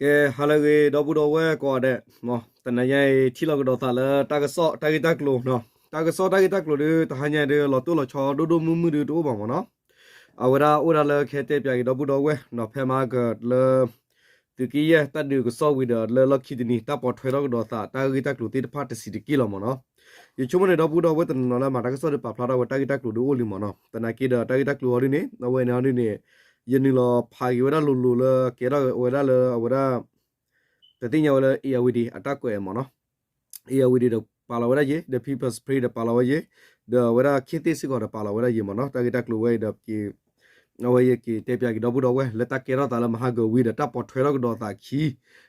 ကဲ ဟါလၢအဂ့ၤ ဒီပုၢ်ဒီဝဲၢ်ကိးဂၤဒဲး, တနံၤညါအံၤ ထံၣ်လိာ်ကဒီးသးလၢတၢ်ကစီၣ်တၢ်ဂ့ၢ်တၢ်ကျိၤ, တၢ်ကစီၣ်တၢ်ဂ့ၢ်တၢ်ကျိၤဒီး တဟါညါအံၤဒီး လီၤတိၢ်လီၤဆီဒိၣ်ဒိၣ်မုၢ်မုၢ်ဒီးတအိၣ်ဘၣ်မ့ၢ်နီၤ. အဝဲဒၣ်အိၣ်ဒၣ်လၢကဟဲတဲပၠးက့ၤဒီပုၢ်ဒီဝဲၢ်နီၤ ဖဲမဟါကလၢ သုးက့ယဲၢ်တၢ်ဒုးကစီၣ်ဝံၤဒီး လၢလီၢ်ခံတနံၤ တၢ်ပိာ်ထွဲထီၣ်ကဒီးသး တၢ်ဂ့ၢ်တၢ်ကျိၤသ့ၣ်တဖၣ်တဆံးတက့ၢ်လီၤမ့ၢ်နီၤ. ယဆိကမိၣ်န့ၣ် ဒီပုၢ်ဒီဝဲၢ်တနီၤနီၤလၢမၤတၢ်ကစီၣ်ဒီးပာ်ဖျါထီၣ်ဝဲတၢ်ဂ့ၢ်တၢ်ကျိၤဒီးအိၣ်လံမ့ၢ်နီၤ. သနာ်က့ဒီးတၢ်ဂ့ၢ်တၢ်ကျိၤအီၤဒ်န့ၣ် အဝဲန့ၣ်အီၤဒ်န့ၣ် ယနုာ်လီၤဖးက့ၤဝဲဒၣ်လိၤလိၤလၢကဲထီၣ်ဝဲဒၣ်လၢ အဝဲဒၣ် ပသ့ၣ်ညါဝဲလၢ Irrawaddy အတၢ်ကွဲးမ့ၢ်နီၤ. Irrawaddy ဒီးပာ်လီၤဝဲဒၣ်ယ့ၤ ဒီး People's Spring ဒီးပာ်လီၤဝဲယ့ၤ ဒီးအဝဲဒၣ် ခေတ်သစ် စ့ၢ်ကီးဒီးပာ်လီၤဝဲဒၣ်ယ့ၤမ့ၢ်နီၤ. တၢ်ဂ့ၢ်တၢ်ကျိၤဝဲအံၤဒီး အဝဲယက့ၤတဲပၠးက့ၤဒီပုၢ်ဒီဝဲၢ် လၢတၢ်ကဲထီၣ်သးလၢမဟါကဝံၤဒီး တၢ်ပိာ်ထွဲထီၣ်ကဒီးသး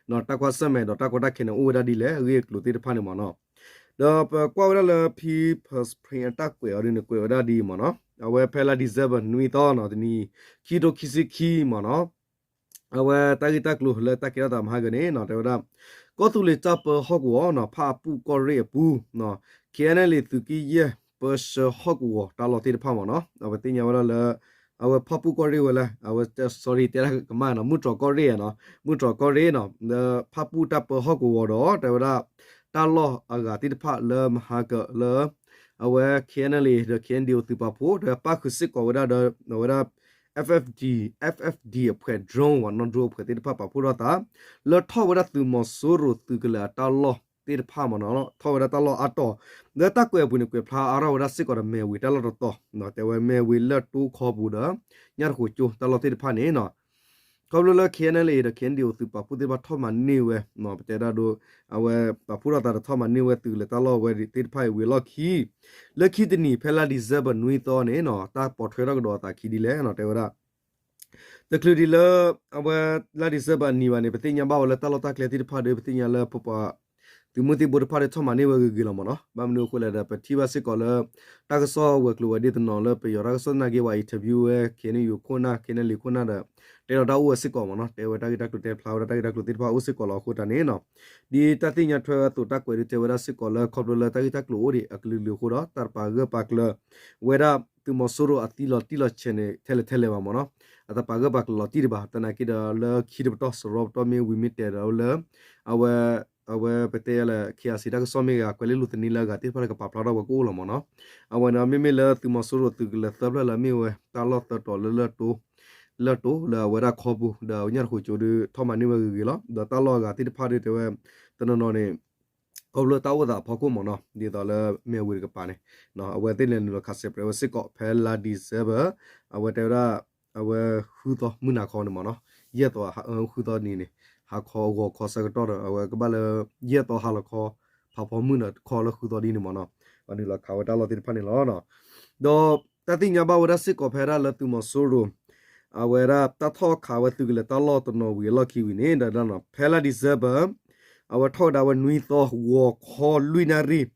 ခံ တၢ်ကွၢ်ဆၢၣ်မဲာ်ဒီးတၢ်ကီတၢ်ခဲန့ၣ် အိၣ်ဝဲဒၣ်ဒ်လဲၣ် အဂ့ၢ်အကျိၤသ့ၣ်တဖၣ်န့ၣ်မ့ၢ်နီၤ. ဒီးပကွၢ်ဝဲဒၣ်လၢ People's Spring အတၢ်ကွဲးအီၤဒ်န့ၣ် ကွဲးဝဲဒၣ်ဒ်အံၤမ့ၢ်နီၤ. အဝဲဖဲလါ December နွံသီနီၤ တနံၤ ခံထိခံဆံခံမ့ၢ်နီၤ. အဝဲတၢ်ဂ့ၢ်တၢ်ကျိၤလၢတၢ်ကဲထီၣ်သးမဟါကန့ၣ်နီၤ တဲဝဲဒၣ် ကီၢ်သူလ့ၤတၢ်ပၢဟီၣ်ကဝီၤနီၤ ဖၣ်အပူၣ်ကီၢ်ရ့ၣ်အပူၤ KNLA သုးက့ယဲၢ် ပၢဆှၢဟီၣ်ကဝီၤတၢ်လီၢ်သ့ၣ်တဖၣ်မ့ၢ်နီၤ. အဝဲသ့ၣ်ညါဝဲဒၣ်လၢ အဝဲဖၣ်ပူၣ်ကီၢ်ရ့ၣ်ဝဲလၢ အဝဲ sorry တဲဒၣ်ကမၣ်နီၤ မုၢ်တြီၤကီၢ်ရ့ၣ်နီၤ မုၢ်တြီၤကီၢ်ရ့ၣ်နီၤ လၢဖၣ်ပူၣ်တၢ်ပၢဟီၣ်ကဝီၤဒီး တဲဝဲဒၣ် တၢ်လီၢ်အဂၤသ့ၣ်တဖၣ်လၢမဟါကလၢ အဝဲ KNLA ဒီး KNDO သုးပာ်ဖှိၣ် ဒီးပၣ်ဃုာ်စ့ၢ်ကီးဝဲဒၣ်ဒီး အဝဲဒၣ် FFD FFD အဖှဲး drone ဝဲနီၣ် drone အဖှဲးသ့ၣ်တဖၣ်ပာ်ဖှိၣ်ထီၣ်သး လၢထီၣ်ဝဲဒၣ်သုးမီၤစိရိၤသုးကလၢၤအတၢ်လီၢ်သ့ၣ်တဖၣ်မ့ၢ်နီၤ ထီၣ်ဝဲဒၣ်တၢ်လီၢ်အါတီၤ လၢတၢ်ကွဲးအပူၤန့ၣ် ကွဲးဖျါအါထီၣ်ဝဲဒၣ်စ့ၢ်ကီးဒီးမဲာ်ဝ့ၤတၢ်လီၢ်တတီၤ တဲဝဲမဲာ်ဝ့ၤလၢၢ်တိခီပူၤဒီး ညၣ်တဃိကၠိတၢ်လီၢ်သ့ၣ်တဖၣ်န့ၣ်နီၤ ခီဖျိလၢ KNLA ဒီး KNDO သုးပာ်ဖှိၣ်သ့ၣ်တဖၣ်ထီၣ်မၤန့ၢ်ဝဲ ပတဲဒၣ်ဒိ အဝဲပာ်ဖှိၣ်ထီၣ်သးဒီးထီၣ်မၤန့ၢ်ဝဲသုးကလၢၤတၢ်လီၢ်ဝဲသ့ၣ်တဖၣ်အံၤဝံၤအလီၢ်ခံ လၢခံတနံၤ ဖဲလါ December နွံသီန့ၣ်နီၤ တၢ်ပိာ်ထွဲထီၣ်ကဒီးအသးခံဒ်လဲၣ်နီၤ တဲဝဲဒၣ် တချုးဒံးလၢ အဝဲလါ December အနံၤဘၣ်န့ၣ် ပသ့ၣ်ညါဘၣ်ဝဲလၢတၢ်လီၢ်တၢ်ကျဲသ့ၣ်တဖၣ်ဒီး ပသ့ၣ်ညါလၢပပှၤ သုးမုၢ်သံၣ်ဘိတဖၣ်ဒီးထီၣ်မၤန့ၢ်ဝဲဂ့ၤဂ့ၤလီၤမ့ၢ်နီၤ. ဘၣ်မနုၤအဃိလဲၣ်ဒီး ပထံၣ်ဘၣ်စ့ၢ်ကီးလၢ တၢ်ကစီၣ်ဝဲၤကျိၤဝဲၤဒ့တနီၤလၢပယီၤတၢ်ကစီၣ်သနာ်က့ ပှၤ interview ဝဲ KNU ခိၣ်နၢ် KNLA ခိၣ်နၢ်ဒီး တဲလီၤတၢ်အိၣ်ဝဲစ့ၢ်ကီးမ့ၢ်နီၤ တဲဝဲတၢ်ဂ့ၢ်တၢ်ကျိၤ တဲဖျါဝဲဒၣ်တၢ်ဂ့ၢ်တၢ်ကျိၤသ့ၣ်တဖၣ်အိၣ်စ့ၢ်ကီးလီၤအဃိတၢ်န့ၣ်နီၤ ဒ်တၢ်သ့ၣ်ညါထွဲဝဲအသိး တၢ်ကွဲးဒုးတဲဝဲဒၣ်စ့ၢ်ကီးလၢ ခီဖျိလၢတၢ်ဂ့ၢ်တၢ်ကျိၤအိၣ်ဒံးအကလုာ်ကလုာ်အဃိဒီး တၢ်တပာ်ဂၢၢ်ပာ်ကျၢၤဝဲဒၣ် သုးမီၤစိရိၤအသံလီၤတံၢ်လီၤဆဲးန့ၣ် ထဲလဲၣ်ထဲလဲၣ်ဘၣ်မ့ၢ်နီၤ အတပာ်ဂၢၢ်ပာ်ကျၢၤလီၤတံၢ်ဒံးဘၣ် သနာ်က့ဒီးလၢခံတပတီၢ် စရီပတီၢ်မ့ၢ်ဝံၤမ့ၢ်တဲာ်ဒီးလၢ အဝဲ အဝဲပတဲလၢ KIC တၢ်ကစီၣ်မ့ၢ်ဂ့ၤ ကွဲးလံာ်လူၤသနံလၢအဂၤသ့ၣ်တဖၣ်လၢကပာ်ဖျါထီၣ်ဝဲကအိၣ်လီၤမ့ၢ်နီၤ အဝဲန့ၣ်မ့မ့ၢ်လၢသုးမီၤစိရိၤသုးကလၢၤသၢဖျၢၣ်လၢအမ့ၢ်ဝဲ တၢ်လီၢ်သၢတီၤလၢလၢၢ်တိ လၢၢ်တိ လၢအဝဲဒၣ်ခီပူၤ ဒီးညၣ်တဃိကၠိဒီး ထီၣ်မၤန့ၢ်ဝဲဂ့ၤဂ့ၤလီၤ ဒီးတၢ်လီၢ်အဂၤသ့ၣ်တဖၣ်ဒီးတဲဝဲ တနီၤနီၤန့ၣ် ခီဖျိတၢ်အိၣ်သးအဖီခိၣ်မ့ၢ်နီၤ ဒ်သိးလၢမ့ၢ်ဝံၤတကပၤန့ၣ် အဝဲသ့ၣ်လဲၤနုာ်လီၤခးစဲးပြဲးဝဲစ့ၢ်ကီး ဖဲလါ December အဝဲတဲဝဲဒၣ် အဝဲဃုသီမုၢ်နၤခီန့ၣ်မ့ၢ်နီၤ ယဲၢ်သီ ဃုသီနံၤန့ၣ် ဟါခီအဂီၤခီဆၢကတီၢ်ဒီး အဝဲကဘၣ်လၢ ယဲၢ်သီဟါလီၤခီ ဖးဖီမုၢ်နၤခီလၢဃုသီဒ်န့ၣ်မ့ၢ်နီၤ ပှၤနုာ်လီၤခးဝဲတၢ်လီၢ်သ့ၣ်တဖၣ်န့ၣ်လီၤ. ဒီးတၢ်သ့ၣ်ညါဘၣ်ဝဲဒၣ်စ့ၢ်ကီးဖဲဒၣ်လၢသုးမီၤစိရိၤ အဝဲဒၣ်တၢ်ထီၣ်ခးဝဲသုးကလၢၤတၢ်လီၢ်တနီၤဝံၤအလီၢ်ခံဝံၤန့ၣ် ဒီးဖဲလါ December အဝဲထီၣ်ဝဲဒၣ်ဝဲနွံသီ ဂီၤခီလွံၢ်နၣ်ရံၣ်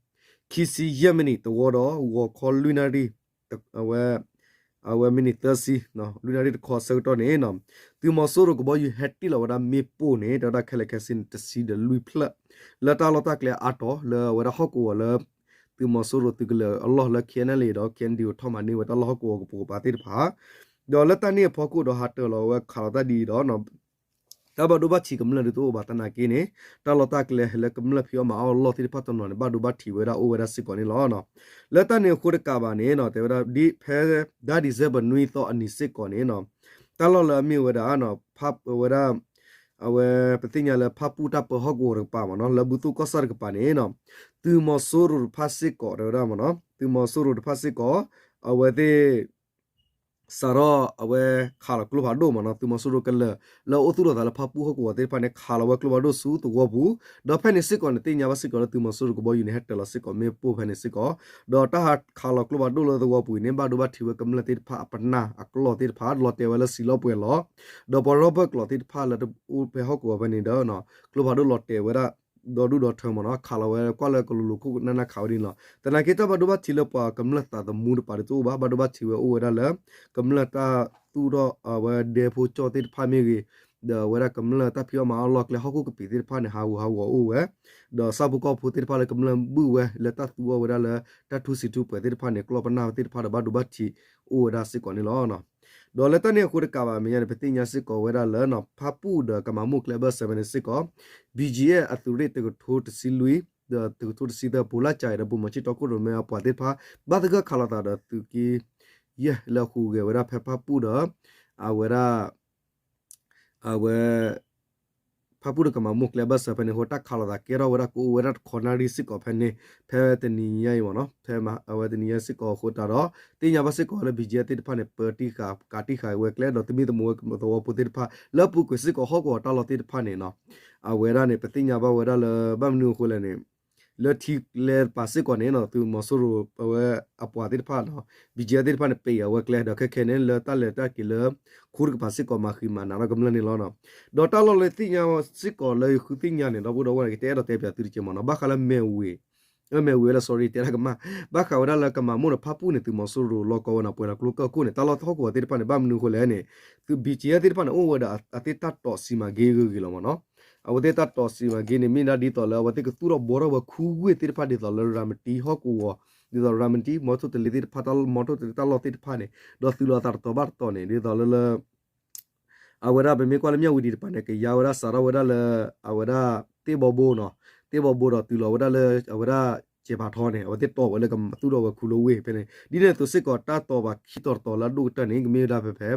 ခံဆံယဲၢ်မံးနံးတဝီဒီး ဂီၤခီလွံၢ်နၣ်ရံၣ် အဝဲ အဝဲမံးနံးသၢဆံ လွံၢ်နၣ်ရံၣ်တခီဆၢကတီၢ်န့ၣ် သုးမီၤစိရိၤကဘီယူၤဟဲတ့ၢ်လီၤဝဲဒၣ်မ့ၣ်ပိၢ်န့ၣ် တဲဝဲဒၣ်ခဲလၢာ်ခဲဆ့န့ၣ် တဆံဒီးလွံၢ်ဖျၢၣ် လၢတၢ်လီၢ်တၢ်ကျဲအါတီၤ လၢအဝဲဒၣ်ဟီၣ်ကဝီၤလၢ သုးမီၤစိရိၤသုးကလၢၤအလီၢ်လၢ KNLA ဒီး KNDO ထီၣ်မၤန့ၢ်ဝဲတၢ်လီၢ်ဟီၣ်ကဝီၤကပိာ်ကပၤသ့ၣ်တဖၣ် ဒီးလၢတၢ်န့ၣ်အဖီခိၣ်ဒီးဟးတၢၤလီၤဝဲခးလီၤတၢ်ဒ်အံၤဒီး တၢ်ဘၣ်ဒိဘၣ်ထံးကမျၢၢ်ဒုးတအိၣ်ဘၣ်သနာ်က့န့ၣ် တၢ်လီၢ်တၢ်ကျဲလၢကမျၢၢ်ဖံးအီၣ်မၤအီၣ်အလီၢ်သ့ၣ်တဖၣ်တနီၤန့ၣ် ဘၣ်ဒိဘၣ်ထံးဝဲဒၣ်အိၣ်ဝဲဒၣ်စ့ၢ်ကီးန့ၣ်လီၤ. လၢတၢ်န့ၣ်အဃိတကးဘၣ်န့ၣ် တဲဝဲဒၣ်ဒ်ဖဲ ဒၣ် December နွံသီအနံၤစ့ၢ်ကီးန့ၣ် တၢ်လီၢ်လၢအမ့ၢ်ဝဲဒၣ် ဖးဝဲဒၣ် အဝဲပသ့ၣ်ညါလၢဖၣ်ပူၣ်တၢ်ပၢဟီၣ်ကဝီၤတကပၤမ့ၢ်နီၤ လၢဘူၣ်သိၣ်ကီၢ်ဆၣ်တကပၤန့ၣ် သုးမီၤစိရိၤတဖၣ်စ့ၢ်ကီး တဲဝဲဒၣ်မ့ၢ်နီၤ သုးမီၤစိရိၤတဖၣ်စ့ၢ်ကီး အဝဲသ့ၣ် စးထီၣ်အဝဲခးလီၤကျိဖးဒိၣ်မ့ၢ်နီၤ သုးမီၤစိရိၤကလၢၤ လၢအအိၣ်သူၣ်ထီၣ်သးလၢဖၣ်ပူၣ်ဟီၣ်ကဝီၤသ့ၣ်တဖၣ်န့ၣ် ခးလီၤဝဲကျိဖးဒိၣ်ဆူသဝီပူၤ ဒီးဖဲန့ၣ်စ့ၢ်ကီးန့ၣ် သ့ၣ်ညါဘၣ်စ့ၢ်ကီးလၢသုးမီၤစိရိၤကဘီယူၤန့ၣ် ဟဲတၢၤလီၤစ့ၢ်ကီးမ့ၣ်ပိၢ်ဖဲန့ၣ်စ့ၢ်ကီး ဒီးတၢ်ဟးခးလီၤကျိဖးဒိၣ်လၢသဝီပူၤအံၤန့ၣ် ဘၣ်ဒိဘၣ်ထံးဝဲကမျၢၢ်သ့ၣ်တဖၣ်အပနၢ်အကျီၢ်သ့ၣ်တဖၣ် လီၤတဲာ်ဝဲလၢစံးလီၤပှဲၤလီၤ ဒီးပှၤရီဘၢၣ်ကျိာ်သ့ၣ်တဖၣ်လၢတအိၣ်ဖဲဟီၣ်ကဝီၤဖဲန့ၣ်ဒီး ကျိဖးဒိၣ်လီၤတဲာ်ဝဲဒၣ် ဒီဒူၣ်ဒီထၢမ့ၢ်နီၤ ခးလီၤဝဲကွၢ်လၢကလိၤလိၤခိၣ်နၢ်နၢ်ခးဝဲဒ်န့ၣ်လီၤ. သနာ်က့တၢ်ဘၣ်ဒိဘၣ်ထံးလၢပှၤကမျၢၢ်သးသမူတပၤဒ်တအိၣ်ဘၣ် ဘၣ်ဒိဘၣ်ထံးဝဲအိၣ်ဝဲဒၣ်လၢ ကမျၢၢ်တၢ်သူၣ်ထီၣ်အဝဲဒဲဖိကၠီၣ်သ့ၣ်တဖၣ်မ့ၢ်ဂ့ၤ, ဒီးအဝဲဒၣ်ကမျၢၢ်တၢ်ဖံးအီၣ်မၤအီၣ်လီၢ်ကျဲဟီၣ်ခိၣ်ကပံာ်သ့ၣ်တဖၣ်န့ၣ် ဟးဂူာ်ဟးဂီၤအိၣ်ဝဲ, ဒီးဆၣ်ဖိကီၢ်ဖိသ့ၣ်တဖၣ်လၢကမျၢၢ်ဘုၣ်ဝဲလၢတၢ်သူအီၣ်ဝဲဒၣ်လၢတၢ်ထူစံးထူပှဲၤသ့ၣ်တဖၣ်န့ၣ် ကျီၢ်ပနၢ်သ့ၣ်တဖၣ်ဒီးဘၣ်ဒိဘၣ်ထံးအိၣ်ဝဲဒၣ်စ့ၢ်ကီးန့ၣ်လီၤ. ဒီးလၢတၢ်န့ၣ်အဃိတကးဘၣ် မဲာ်ညါန့ၣ် ပသ့ၣ်ညါစ့ၢ်ကီးဝဲဒၣ်လၢ ဖၣ်ပူၣ်ဒီးကမၤမိၢ်ကျဲဘၢၣ်စၢၤဖဲန့ၣ်စ့ၢ်ကီး ဘံၣ်ကၠံၣ်အဲၣ် အသုးရ့ၣ်တကထိတဆံလွံၢ် ဒီးတကထိတဆံသၢ ပူၤလၢကၠဲးဒီး ပူၤမီၤဆံၣ်တီခိၣ်ရိၣ်မဲအပှၤသ့ၣ်တဖၣ် ဘၣ်သဂၢၢ်ခးလိာ်သးဒီးသုးက့ယဲၢ်လၢအဟူးဂဲၤဝဲဒၣ်ဖဲဖၣ်ပူၣ်ဒီး အဝဲဒၣ် အဝဲ ဖၣ်ပူၣ်ဒီးကမၤမိၢ်ကျဲဘၢၣ်စၢၤဖဲန့ၣ်အဃိ တၢ်ခးလိာ်သးကဲထီၣ်ဝဲဒၣ်ကအိၣ်ဝဲဒၣ်တခီနၣ်ရံၣ်စ့ၢ်ကီးဖဲန့ၣ် ဖဲတနံၤညါအံၤမ့ၢ်နီၤ ဖဲအဝဲတနံၤညါစ့ၢ်ကီးအဃိတးဒီး သ့ၣ်ညါဘၣ်စ့ၢ်ကီးလၢ ဘံၣ်ကၠံၣ်အဲၣ် သ့ၣ်တဖၣ်န့ၣ် ပၢတံၢ်ဃာ်ကးတံၢ်ဃာ်ဝဲကျဲ ဒီးသမံသမိးဝဲသဝီဖိသ့ၣ်တဖၣ် လၢပူၤကွံာ်စ့ၢ်ကီးဟီၣ်ကဝီၤတၢ်လီၢ်သ့ၣ်တဖၣ်န့ၣ်နီၤ အဝဲဒၣ်န့ၣ် ပသ့ၣ်ညါဘၣ်ဝဲဒၣ်လၢ ဘၣ်မနုၤအဃိလဲၣ်န့ၣ် လၢထံကျဲတပၤစ့ၢ်ကီးန့ၣ်နီၤ သုးမီၤစိရိၤအဝဲအပှၤသ့ၣ်တဖၣ်နီၤ ဘံၣ်ကၠံၣ်အဲၣ် သ့ၣ်တဖၣ်န့ၣ် ပ့ၤအဝဲကျဲ ဒီးခဲခဲန့ၣ် လၢတၢ်လဲၤတၢ်က့ၤလၢ ခူတကပၤစ့ၢ်ကီး မၤဃံးမၤနးထီၣ်ကမျၢၢ်န့ၣ်လီၤနီၤ. ဒီးတၢ်လီၢ်လၢသ့ၣ်ညါစ့ၢ်ကီးလၢယဃုသ့ၣ်ညါန့ၣ် ဒီပုၢ်ဒီဝဲၢ်န့ၣ် ကတဲအဲၣ်ဒိးတဲပၠးသုတက့ၢ်မ့ၢ်နီၤ ဘၣ်ဃးလၢမဲာ်ဝ့ၤ အမဲာ်ဝ့ၤဝဲလၢ sorry တဲတၢ်ကမၣ် ဘၣ်ဃးဝဲဒၣ်လၢကမၤမိၢ်ဒီးဖၣ်ပူၣ်န့ၣ် သုးမီၤစိရိၤလီၢ်ကီဝဲနီၤ ပှဲၤလီၤကျိကၢၢ်ခိၣ်န့ၣ် တၢ်လီၢ်ဟီၣ်ကဝီၤသ့ၣ်တဖၣ်န့ၣ် ဘၣ်မနုၤအဃိလဲၣ်န့ၣ် သုး ဘံၣ်ကၠံၣ်အဲၣ် သ့ၣ်တဖၣ်န့ၣ် အိၣ်ဝဲဒီးအသ့ၣ်တၢ်တီၣ်စံမၤက့ၤဂ့ၤဂ့ၤလီၤမ့ၢ်နီၤ. အဝဲသ့ၣ်တၢ်တီၣ်စံမၤက့ၤန့ၣ် မ့ၢ်ဒၣ်ဒ်သိးလၢအဝဲသ့ၣ်ကသူၣ်ထီၣ်ဘှီထီၣ်ဝဲခူဝ့ၢ်သ့ၣ်တဖၣ်ဒ်သိးလၢ ရၤမတံဟီၣ်ကဝီၤ ဒ်သိးရၤမတံ မီထိၣ်တလ့သ့ၣ်တဖၣ် မီထိၣ်တလ့တၢ်လီၢ်သ့ၣ်တဖၣ်န့ၣ် ဒီးသုးလီၤအသးတတီၤဘၣ်တတီၤန့ၣ် ဒ်သိးလၢလၢ အဝဲဒၣ်ပမ့ၢ်ကွၢ်လၢမၠၣ်ဝတံၤတပၤန့ၣ် ကယါဝဲဒၣ်စးထီၣ်ဝဲဒၣ်လၢ အဝဲဒၣ်သ့ၣ်ဘီဘိနီၤ, သ့ၣ်ဘီဘိဒီးတုၤလီၤဝဲဒၣ်လၢ အဝဲဒၣ်စဲးဖးထီန့ၣ် အဝဲသ့ၣ်တီၣ်ဝဲလၢကသူၣ်ထီၣ်ဝဲခူလၢဝ့ၢ်ဖဲန့ၣ် ဒ်န့ၣ်အသိးစ့ၢ်ကီး တၢ်တီၣ်ဘၣ်ခံတီၤတတီၤလၢအဒိၣ်ကတၢၢ်န့ၣ် ကမ့ၢ်ဝဲဒၣ်ဖဲဖဲ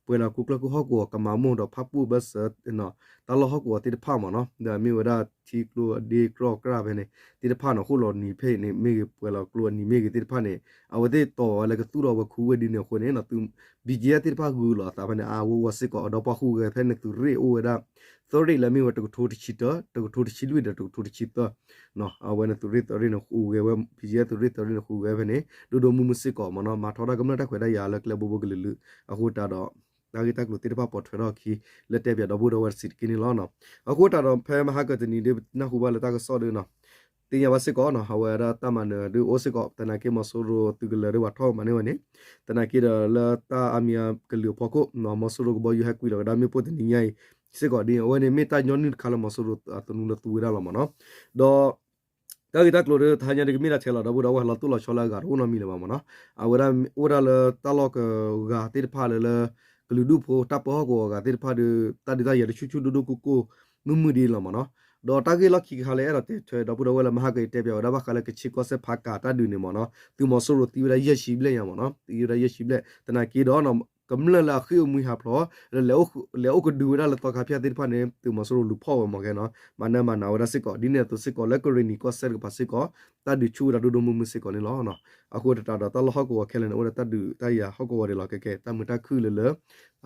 ပှဲၤလီၤကျိကၢၢ်ခိၣ်ဟီၣ်ကဝီၤ ကမၤမိၢ်ဒီးဖၣ်ပူၣ်ဘၢၣ်စၢၤ တၢ်လီၢ်ဟီၣ်ကဝီၤသ့ၣ်တဖၣ်မ့ၢ်နီၤ, ဒီးမ့ၢ်ဝဲဒၣ်ထံကျိအဒ့ကြီကြၢ်ဖဲန့ၣ် သ့ၣ်တဖၣ်နီၤ ဃိၣ်လီၤနံၤဖဲန့ၣ်မ့ၢ်ဂ့ၤ ပှဲၤလီၤကျိအနံၤမ့ၢ်ဂ့ၤသ့ၣ်တဖၣ်န့ၣ် အဝဲသ့ၣ်တီၣ်ဝဲလၢကသူၣ်ထီၣ်ဝဲခူဝ့ၢ်ဒ်န့ၣ်အဃိန့ၣ် သုး ဘံၣ်ကၠံၣ်အဲၣ် သ့ၣ်တဖၣ်ဂုာ်လီၤအသးဖဲန့ၣ် အါအါဂီၢ်ဂီၢ်စ့ၢ်ကီး ဒီးပှၤဟူးဂဲၤဖဲန့ၣ် သုးရ့ၣ်အိၣ်ဝဲဒၣ် သုးရ့ၣ်လၢမ့ၢ်ဝဲတကထိတဆံတၢ တကထိတဆံလွံၢ်ဒီးတကထိတဆံသၢ အဝဲန့ၣ်သုးရ့ၣ်သုးရ့ၣ်န့ၣ်ဟူးဂဲၤဝဲ ဘံၣ်ကၠံၣ်အဲၣ် သုးရ့ၣ်သုးရ့ၣ်န့ၣ်ဟူးဂဲၤဖဲန့ၣ် ဒိၣ်ဒိၣ်မုၢ်မုၢ်စ့ၢ်ကီးမ့ၢ်နီၤ မၤထီဒါကမျၢၢ်တၢ်ခွဲးတၢ်ယာ်လၢကျဲဘိဘိကလုာ်လုာ် အဃိတးဒီး တၢ်ဂ့ၢ်တၢ်ကျိၤသ့ၣ်တဖၣ်ပိာ်ထွဲထီၣ်အခံ လၢတဲပၠးဒီပုၢ်ဒီဝဲၢ်တစဲးတက့ၢ်န့ၣ်လီၤ. အဃိတးဒီးဖဲမဟါကတနံၤဒ်နၢ်ဟူဘၣ်လၢတၢ်ကစီၣ်ဒ်နီၤ သ့ၣ်ညါဘၣ်စ့ၢ်ကီးနီၤ အဝဲဒၣ်တၢ်မၤနၢၤဒ်အိၣ်စ့ၢ်ကီး သနာ်က့မီၤစိရိၤသုးကလၢၤဒ်ပှၤထီၣ်မၤန့ၢ်ဝဲန့ၣ် သနာ်က့ဒီးလၢတၢ်အါမံၤအကလုာ်အဖီခိၣ် မီၤစိရိၤကဘီယူၤဟဲကွံာ်လီၤကဒါမ့ၣ်ပိၢ်တနံၤညါအံၤ စ့ၢ်ကီးဒ် အဝဲန့ၣ်မ့ၢ်တၢ်ညီနုၢ်တခါလၢမီၤစိရိၤအသနူလၢသူဝဲဒၣ်လီၤမ့ၢ်နီၤ ဒီး တၢ်ဂ့ၢ်တၢ်ကျိၤဒီးတဟါညါဒ်ကမ့ၢ်ဒၣ်ထဲလီၤ ဒီပုၢ်ဒီဝဲၢ်လီၤတိၢ်လီၤဆီလၢအဂၤတအိၣ်နီတမံၤလၢၤဘၣ်မ့ၢ်နီၤ အဝဲဒၣ်အိၣ်ဒၣ်လၢတၢ်လီၢ်ကဂၤသ့ၣ်တဖၣ်လၢလၢ ကလုာ်ဒူၣ်ဖိတၢ်ပၢဟီၣ်ကဝီၤအဂၤသ့ၣ်တဖၣ်ဒီး တၢ်ဒုးတၢ်ယၤတဆူၣ်ဆူၣ်ဒိၣ်ဒိၣ်ကိၢ်ကိၢ်မုၢ်မုၢ်ဒ်လီၤမ့ၢ်နီၤ ဒီးတၢ်ဂ့ၢ်လီၢ်ခံကခါလၢအဲၣ်ဒိးတဲထွဲဒီပုၢ်ဒီဝဲၢ်လၢမဟါကအံၤတဲပၠးဝဲဒၣ်ဘၣ်ဃးလၢ ကခ့ၣ်ကီၢ်စဲၣ်ဖးကၤတၢ်ဒုးန့ၣ်မ့ၢ်နီၤ သုးမီၤစိရိၤသံဝဲဒၣ်ယဲၢ်ဆံဘျဲၣ်ညါမ့ၢ်နီၤ သံဝဲဒၣ်ယဲၢ်ဆံဘျဲၣ် သနာ်က့ဒီး ကမျၢၢ်လၢအဃ့ၢ်အိၣ်မှံဟးဖျိး လၢလဲၤအိၣ်ကဒုဝဲဒၣ်လၢသီခါဖၠၣ်သ့ၣ်တဖၣ်န့ၣ် သုးမီၤစိရိၤလူၤဖီၣ်ဝဲမ့ၢ်ဂ့ၤနီၤ မၤနၢၤမၤနးဝဲဒၣ်စ့ၢ်ကီး ဒ်န့ၣ်အသိးစ့ၢ်ကီးလၢကရ့ၣ်နံၤကီၢ်စဲၣ်တကပၤစ့ၢ်ကီး တၢ်ဒုးဆူၣ်ဝဲဒၣ်ဒိၣ်ဒိၣ်မုၢ်မုၢ်စ့ၢ်ကီးန့ၣ်လီၤ. အဃိသတးဒီးတၢ်လီၢ်ဟီၣ်ကဝီၤခဲလၢာ်န့ၣ် အိၣ်ဒီးတၢ်ဒုးတၢ်ယၤဟီၣ်ကဝီၤဒ်လီၤ ကဲကဲ တၢ်မုာ်တၢ်ခုၣ်လၢလၢ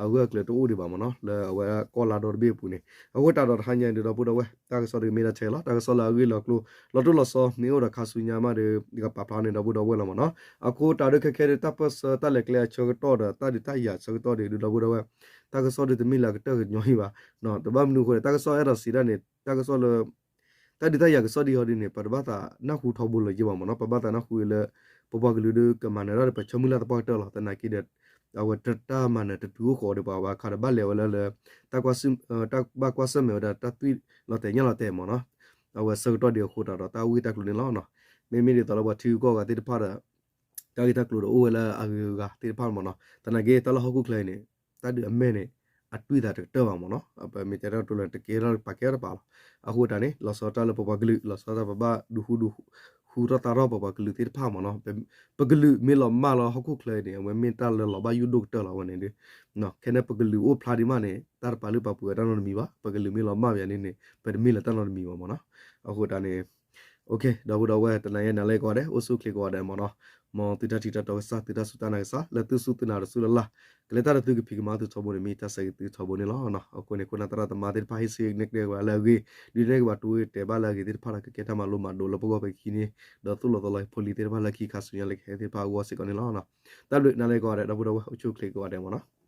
အဂၢၢ်အကျၢၤတအိၣ်ဒံးဘၣ်မ့ၢ်နီၤ လၢအဝဲကီၢ်လါဒီတဘ့ၣ်အပူၤန့ၣ် အဃိသတးဒီးတဟါညါဒီးဒီပုၢ်ဒီဝဲၢ် တၢ်ကစီၣ်ဒ်ကမ့ၢ်ဒၣ်ထဲလီၤ တၢ်ကစီၣ်လၢအဂ့ၢ်လီၤကျိၤ လီၤတိၢ်လီၤဆီ မ့ၢ်အိၣ်ဒီးခါဆူညါမးဒီး ယကပာ်ဖျါန့ၣ်ဒီပုၢ်ဒီဝဲၢ်လီၤမ့ၢ်နီၤ အဃိသတးဒီးခဲခဲဒီးတၢ်ပၢၢ်ဆၢတၢ်လဲၤကျဲအဆၢကတီၢ်ဒီး တၢ်ဒုးတၢ်ယၤအဆၢကတီၢ်ဒီး ဒီပုၢ်ဒီဝဲၢ် တၢ်ကစီၣ်ဒ်တမ့ၢ်လၢအကတၢၢ်ကညီအံၤဘၣ် တဘၣ်မနုၤအဃိန့ၣ် တၢ်ကစီၣ်အဲၣ်ဒိးစံးဒၣ်န့ၣ် တၢ်ကစီၣ်လၢ တၢ်ဒုးတၢ်ယၤကစီၣ်ဒ်အံၤဒ်န့ၣ် ပတဘၣ်သးနၢ်ဟူထီဘိလၢၤယဲၢ်ဘၣ်မ့ၢ်နီၤ ပဘၣ်သးနၢ်ဟူလၢ ပပှၤကလုာ်ဒီးကမၤနၢၤတၢ်ဒီးပဆၢမုၢ်လၢ်သပှၢ်ကတၢၢ်လီၤ သနာ်က့ဒီး အဝဲတၢ်မၤနၢၤတတုၤအိၣ်ဃီဒီးပှၤဘၣ်ခါဒီးဘၣ်လဲၤဝဲလၢလၢ တၢ်ဘၣ်ကွၢ်ဆၢၣ်မဲာ်ဝဲဒၣ်တၢ်သွံၣ်လီၤတဲာ်ညၣ်လီၤတဲာ်မ့ၢ်နီၤ အဝဲဆၢကတီၢ်ဒ်အဃိသတးဒီးတၢ်ဂ့ၢ်တၢ်ကျိၤန့ၣ်လီၤ. မ့မ့ၢ်ဒ်သိးလၢပှၤထံဂုၤကီၢ်ဂၤသ့ၣ်တဖၣ်ဒီး တၢ်ဂ့ၢ်တၢ်ကျိၤဒီးအိၣ်ဝဲလၢအဂုၤအဂၤသ့ၣ်တဖၣ်မ့ၢ်နီၤ သနာ်က့တၢ်လီၢ်ဟီၣ်ခိၣ်ချၢအံၤန့ၣ် တၢ်ဒုးအမဲာ်န့ၣ် အတွံၢ်သးတကတၢၢ်ဘၣ်မ့ၢ်နီၤ ပမ့ၢ်တဲတၢ်ကတိၤလၢတကဲထီၣ် ပာ်ကဲထီၣ်တပၤလီၤ. အဃိတၢ်န့ၣ် လီၤဆီတၢ်လၢပပှၤကလုာ် လီၤဆီတၢ်ပဘၣ်ဒုးဟူဒုး ဟူထီၣ်သါထီၣ်ပပှၤကလုာ်သ့ၣ်တဖၣ်မ့ၢ်နီၤ ပကလုာ်မ့ၢ်လီၤမၢ်လၢဟီၣ်ခိၣ်ချၢအံၤန့ၣ် အဝဲမ့ၢ်တၢ်လၢလီၤဘၣ်ယိၣ်ဒိၣ်ကတၢၢ်လီၤအဝဲန့ၣ်ဒီး ခဲန့ၣ်ပကလုာ်အိၣ်ဖျါဒံးမးန့ၣ် တၢ်တပာ်လုၢ်ပာ်ပှ့ၤဝဲတၢ်နီတမံၤဘၣ် ပကလုာ်မ့ၢ်လီၤမၢ်ပယၤန့ၣ်န့ၣ် ပတမ့ၢ်လၢတၢ်နီတမံၤဘၣ်မ့ၢ်နီၤ အဃိတၢ်န့ၣ် ဒီပုၢ်ဒီဝဲၢ် တနၤအံၤနၤလၢကိးဂၤဒဲး အိၣ်ဆူၣ်အိၣ်ချ့ကိးဂၤဒဲးမ့ၢ်နီၤ မ်သုတၢ်ထံၣ်တၢ်တီကစၢ် သုတၢ်စူၢ်တၢ်နာ်ကစၢ် လၢသုစူၢ်သုနာ်တစူၢ်လၢ်လၢ် ကလဲၤတၢ်ဒီးသုကဖံးကမၤသုထီဘိန့ၣ် မ့ၢ်တၢ်ဆၢဂ့ၤသုထီဘိန့ၣ်လီၤ. အဃိန့ၣ် ခိၣ်နၢ်သရၣ်သမါသ့ၣ်တဖၣ်ဟ့ၣ်ဆၢန့ၢ်ကျဲဝဲလၢအဂ့ၤ ဒုးနဲၣ်ကဘၣ်တိၢ်ဂ့ၢ်တဲာ်ဘၣ်လၢအဂ့ၤသ့ၣ်တဖၣ်ဒီး ကကဲတၢ်မၤလိမၤဒိးလၢပဂီၢ်ပခံန့ၣ် ဒီးသိၣ်လီၤသီလီၤဖိလံၤသ့ၣ်တဖၣ်လၢခံခါဆူညါလၢကဟဲသ့ၣ်တဖၣ်အဂီၢ်စ့ၢ်ကီးန့ၣ်လီၤ. တၢ်ဘျုးနၤလၢကိးဂၤဒဲး ဒီပုၢ်ဒီဝဲၢ် အိၣ်ဆူၣ်အိၣ်ချ့ကိးဂၤဒဲးမ့ၢ်နီၤ